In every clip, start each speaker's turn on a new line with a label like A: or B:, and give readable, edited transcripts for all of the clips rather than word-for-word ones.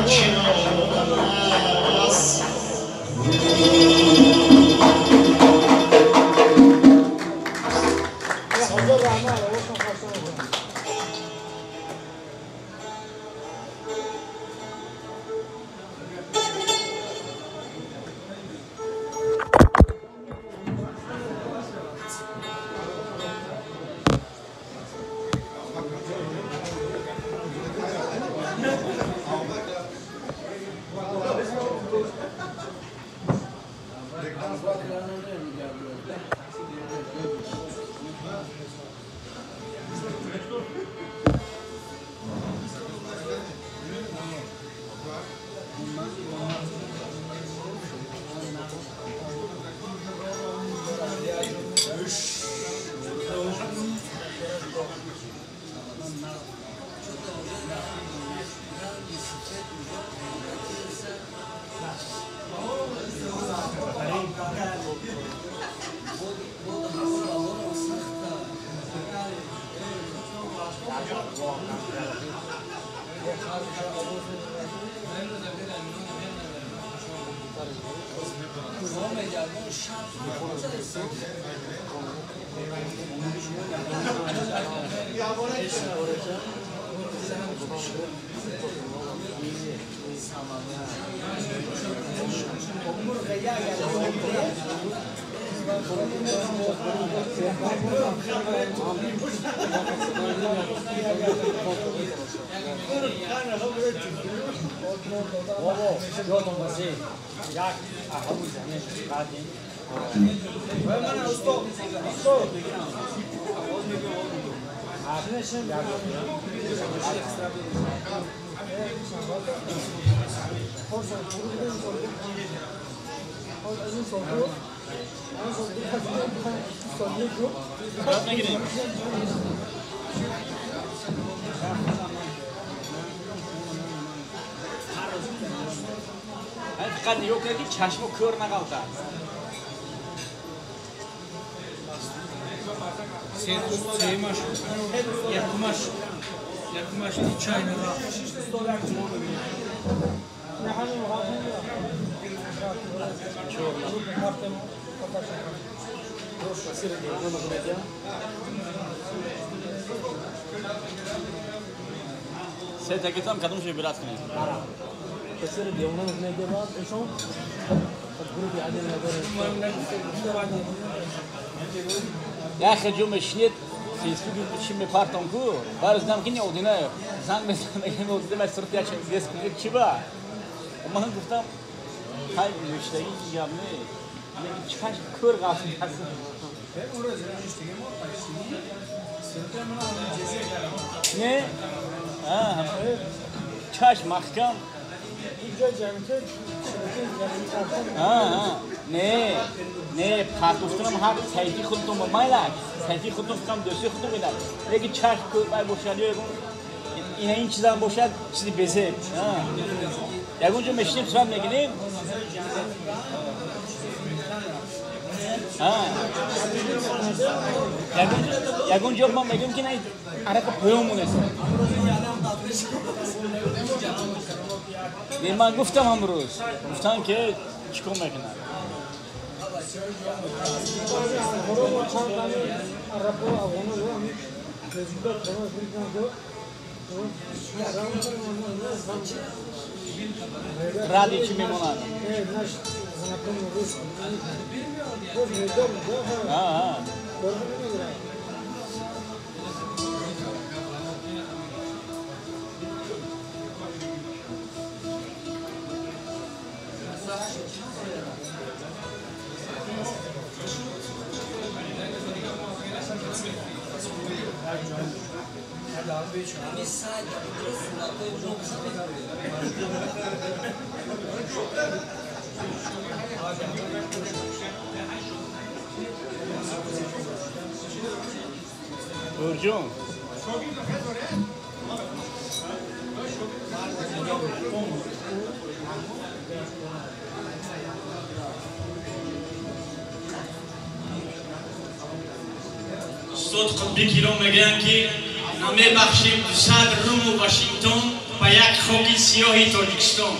A: Ҳамчунон аз
B: Фақат нигоҳ кунед, ки чашмо кӯр нағалтад.
C: Сеюмаш, якумаш, якумаш чай нарафт.
B: Се такетам кадомшо выбирать кунед? Як ҷо мешинед, фейсбук чи мепартам ку, баъд знам ки не одина занг мезанам, мегӯям одина ман сурат як дес кунед чи ба? Ман гуфтам хай нӯштагӣ гап не, лекин чашм кӯр ғафт. Не? Чашм маҳкам. Не, не, партофтанам ҳақ сайфи худтон ба майлак, сайфи худтон фикам дӯсти худтон медад. Лекин чашм кӯр бошад ё ягон ина ин чизам бошад, чизи безеб. Ягон ҷо мешинем, сурат мегирем. Ягон ҷо ман мегӯям ки на арақа поён монест. Не, ман гуфтам ҳамрӯз. Гуфтам ки чӣ кор мекунад. Ради чӣ мемонад? Бурҷон.
D: Устод Қутби Киром мегӯянд, ки намебахшем 200 Руму Вашингтон ба
C: Ба як хоки сиёҳи Тоҷикистон.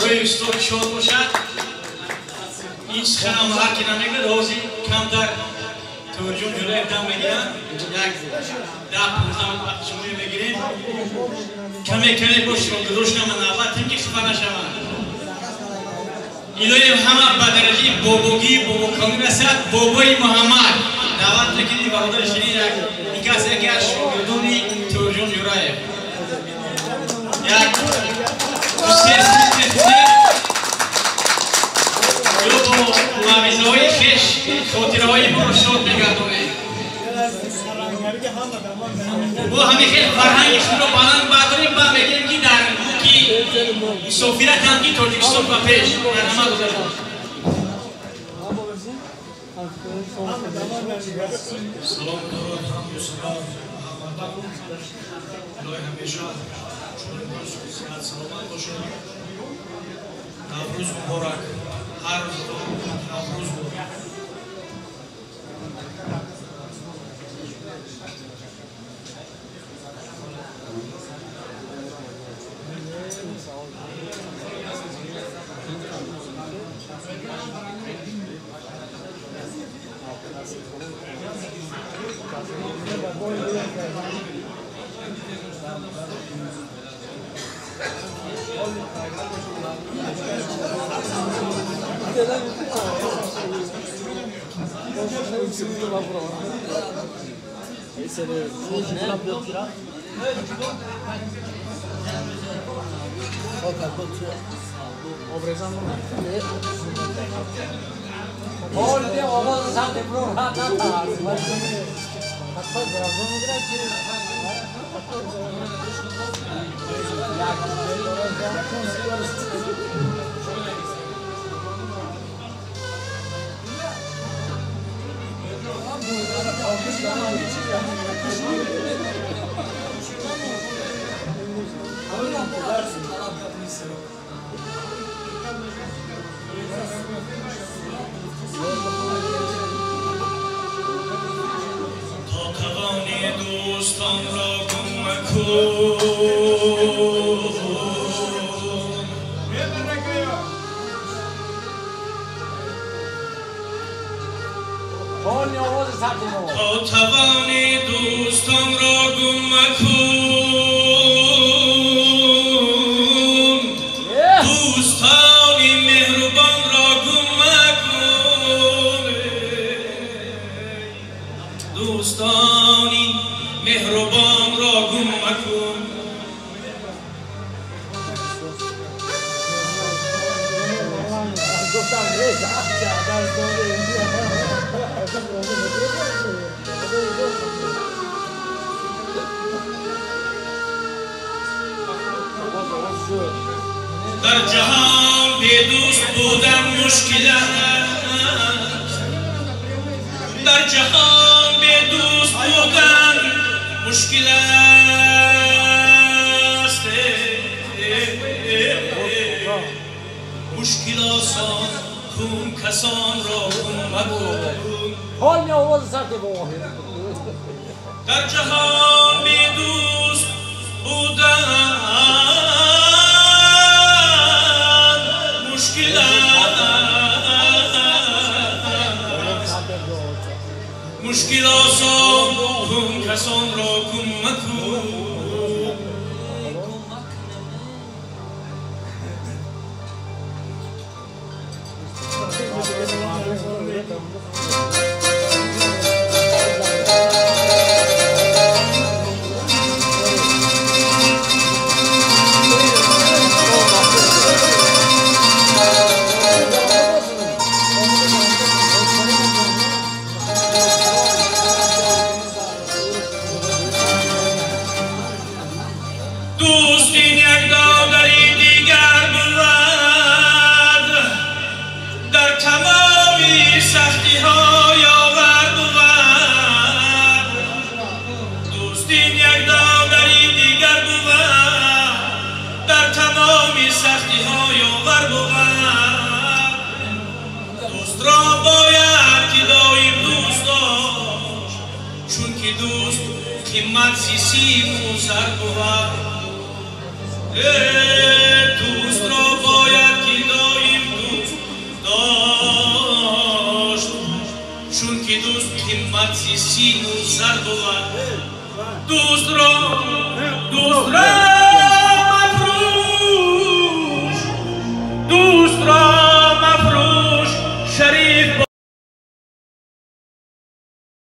C: Рӯи устод шод бошад. Ҳеҷ суханам ҳар ки намегӯяд, ҳозир камтар Тӯрҷон Ҷӯраев дам мегиранд. Як 10-15 вақт шумо мегирем. Каме каме бош шогирдошам навбатем ки хафа нашаванд. Илоҳим ҳама ба дараҷаи бобогӣ бобокалонӣ расад. Бобои Муҳаммад даъват мекунем бародари ширин, як ин кас яке аз шогирдони Тӯрҷон Ҷӯраев. Як се се ё бо мавъизаҳои хеш хотираҳои моро шод мегардонед. Бо ҳамин хел фарҳанги худро баланд бардорем ва мегӯем ки дар ки мусофиратам ки Тоҷикистон ба пеш. Марҳамат.
A: Салом, дуруд, ҳамду сано ҳаматон. Илоҳи ҳамеша чунин сиҳат саломат бошед. Наврӯз муборак, ҳар рӯзатон Наврӯз муборак. تا توانی دوستان را گم مکن، تا توانی دوستان را گم مکن، دوستانی مهربان را گم مکن، دوستانی مهربان را گم مکن. در جهان بی دوست بودن مشکل است، در جهان بی دوست بودن مشکل است. مشکل آسان کن کسان را گم مکن. در جهان بی دوست بودن مشکل است، مشکل آسان کن کسان را گم مکن. دوست این یک دادری دیگر بود، در تمامی سختی ها یاور بود. دوست این یک دادری دیگر بود، در تمامی سختی ها یاور بود. دوست را باید که دایم دوست داشت، چون که دوست قیمت سیم و زر بود. Дӯстро бояд ки доим дӯст дошт, чунки дӯст қимати симу зар бувад. Дӯстро, дӯстро.